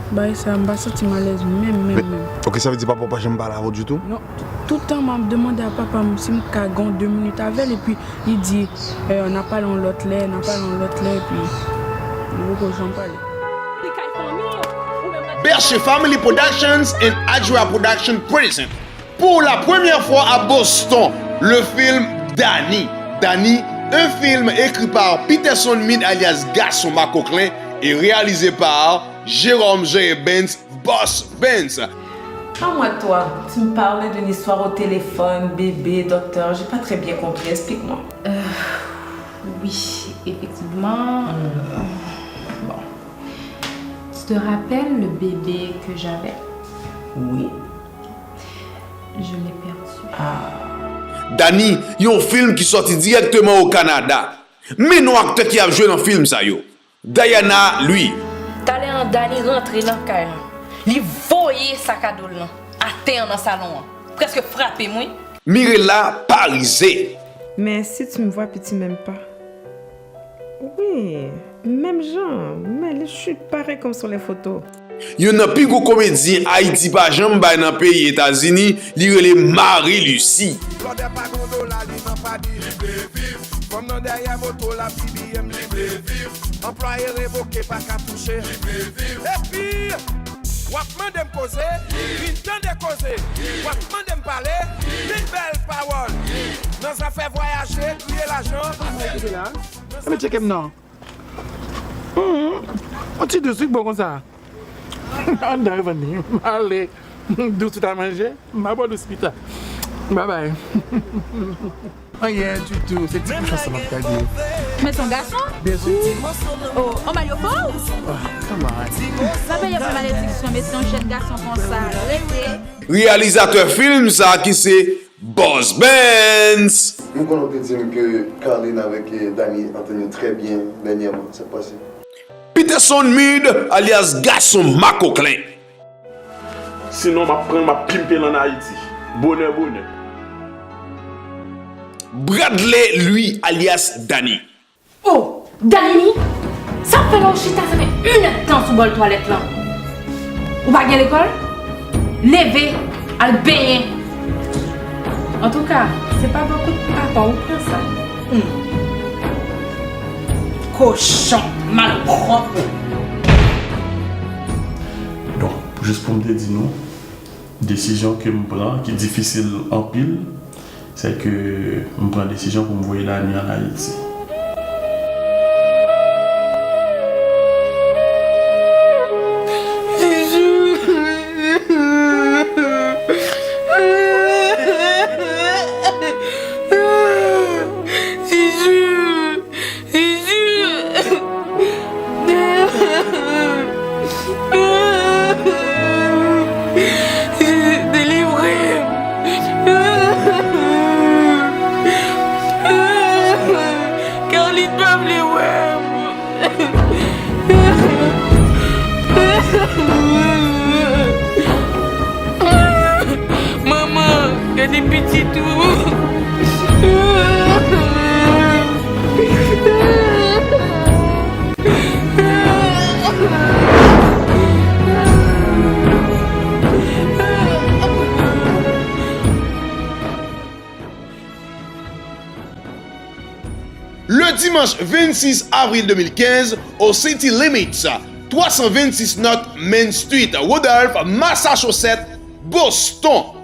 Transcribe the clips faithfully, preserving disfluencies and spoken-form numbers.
Bagay sa, m pa santi m alèz menm, menm, menm. Ok, sa vle di papa w pa janm pale avè w ditou? Non, tout, tout tan m ap demande a papa m si m ka gen de minit avè l, epi li di, euh, n a pale yon lòt lè, n a pale yon lòt lè, epi nou poko janm pale. Berche Family Productions and Adjora Production present pour la première fois à Boston le film Danny. Danny, un film écrit par Peterson Mead alias Gason Makoklen et réalisé par Jérôme J. Benz, Boss Benz. Parle-moi de toi. Tu me parlais d'une histoire au téléphone, bébé, docteur. J'ai pas très bien compris. Explique-moi. Euh, oui, effectivement. Hmm. Euh, bon. Tu te rappelles le bébé que j'avais ? Oui. Je l'ai perdu. Ah. Danny, yon film ki sòti dirèkteman o Kanada. Men non aktè ki ap jwe nan film sa yo. Diana Louis. Talè an Danny rantre nan kay lan. Li voye sakado l lan atè an nan salon an. Prèske frape m, wi. Mirella Parise. Mais si tu me vois, petit, même pas. Wi, menm jan, men li chut parèy kòm sou lè foto. Youn nan pi gwo komedyen Ayiti pa janm bay nan peyi Etazini, li rele Marie Lucie. Blòdè pa gon dola, li nan padi, li vle viv. Fanm nan dèyè moto l ap B B M, li vle viv. Anplwaye revoke, pa ka touche, li vle viv. Epi, w ap mande m koze, vin tande koze. W ap mande m pale, vin bèl pawòl. Nan zafè vwayaje, griye lajan. Sa w kite la? Ann tcheke m non. Hmm. Yon ti dous wi k bon konsa. Anndan yo vann li. M ale. Dous ou ta manje, m a ba w dous pita. Babay. Anyen ditou, se ti kouch ansanm ap gade. Men se yon gason? Byen si. Oh, on mayo fò? Ah, come on. Sa peye pou malediksyon, men se yon jèn gason konsa. Rete. Reyalizatè film sa ki se Boss Benz. M konnen w te di m ke Carline avèk, eh, Danny antann yo trè byen dènyèman. Sa k pase? Peterson Mead, alyas Gason Makoklen. Sinon, m ap pran l, m ap pimpe l ann Ayiti. Bonè, bonè. Bradley Louis, alyas Danny. Oh, Danny, sa w ap fè la w chita, sa fè inèdtan sou bòl twalèt lan? Ou pa gen lekòl? Leve, al benyen. Antouka, se pa bò kout papa w pran sa. Hmm. Kochon, malpwòp. Donk, jis pou m te di nou, desizyon ke m pran, ki difisil anpil, se ke m pran desizyon pou m voye Danny ann Ayiti. Delivre m. Carline pa vle wè m. Manman, gade pitit ou. Le dimanche vingt-six avril deux mille quinze, au City Limits, trois cent vingt-six North Main Street, Randolph, Massachusetts, Boston.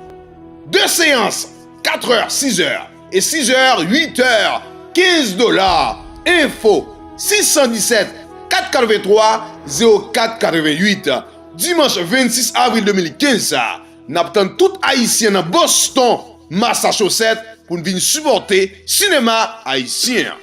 Deux séances, quatre heures, six heures, et six heures, huit heures, quinze dollars. Info, six cent dix-sept, quatre quatre-vingt-trois, zéro quatre quatre-vingt-huit. Dimanch vennsix avril de mil kenz sa a, n ap tann tout Ayisyen nan Boston, Massachusetts, pou n vin sipòte sinema ayisyen an.